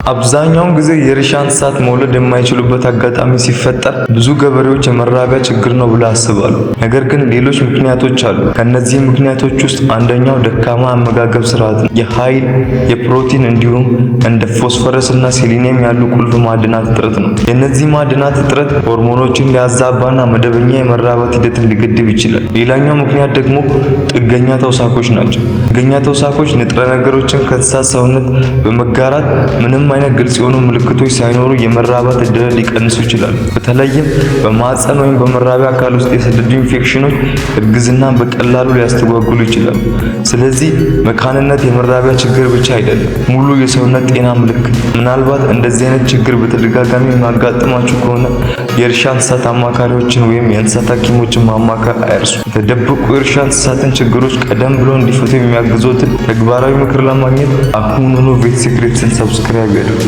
አብዛኛውን ጊዜ የእርሻ እንስሳት መውለድ የማይችሉበት አጋጣሚ ሲፈጠር ብዙ ገበሬዎች የመራቢያ ችግር ነው ብለው ያስባሉ። ነገር ግን ሌሎች ምክንያቶች አሉ። ከእነዚህ ምክንያቶች ውስጥ አንደኛው ደካማ አመጋገብ ስርዓት ነው። የኃይል፣ የፕሮቲን እንዲሁም እንደ ፎስፈረስ እና ሴሊኒየም ያሉ ቁልፍ ማዕድናት እጥረት ነው። የእነዚህ ማዕድናት እጥረት ሆርሞኖችን ሊያዛባና መደበኛ የመራባት ሂደትን ሊገድብ ይችላል። ሌላኛው ምክንያት ደግሞ ጥገኛ ተውሳኮች ናቸው። ጥገኛ ተውሳኮች ንጥረ ነገሮችን ከእንስሳት ሰውነት በመጋራት ምንም አይነት ግልጽ የሆኑ ምልክቶች ሳይኖሩ የመራባት እድልን ሊቀንሱ ይችላሉ። በተለይም በማህፀን ወይም በመራቢያ አካል ውስጥ የሰደዱ ኢንፌክሽኖች እርግዝናን በቀላሉ ሊያስተጓጉሉ ይችላሉ። ስለዚህ መካንነት የመራቢያ ችግር ብቻ አይደለም፣ ሙሉ የሰውነት ጤና ምልክት። ምናልባት እንደዚህ አይነት ችግር በተደጋጋሚ የሚያጋጥማችሁ ከሆነ የእርሻ እንስሳት አማካሪዎችን ወይም የእንስሳት ሐኪሞችን ማማከር አይርሱ። የተደበቁ የእርሻ እንስሳትን ችግሮች ቀደም ብሎ እንዲፈቱ የሚያግዙትን ተግባራዊ ምክር ለማግኘት አሁኑኑ Vet Secrets ን subscribe ያድርጉ።